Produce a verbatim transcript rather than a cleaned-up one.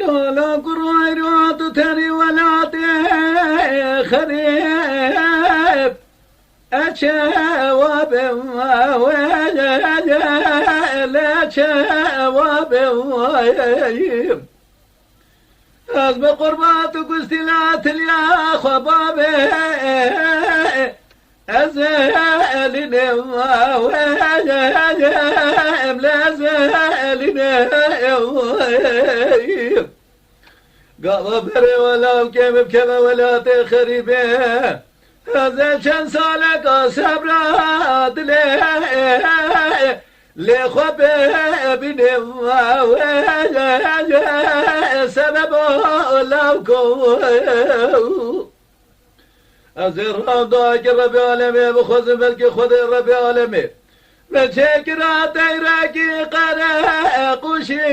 Kala kurayrat teri welatê xerîb. Eçe wabim wayim, leçe wabim wayim. Ez bi qurbat û gustî la tiliya xwe babê. Ez elînê wayim, le ez elînê wayim. Gava berê wela û kêm bikeve welatê xerîbê. Ez ê çend saleka sebra dilê lê xwe bê bînê sebebo lawko. Ez ê rawda ki Rebê Alemê bixwazim, belkî Xwedê Rebê Alemê me çêkira teyrekî qere qûşî.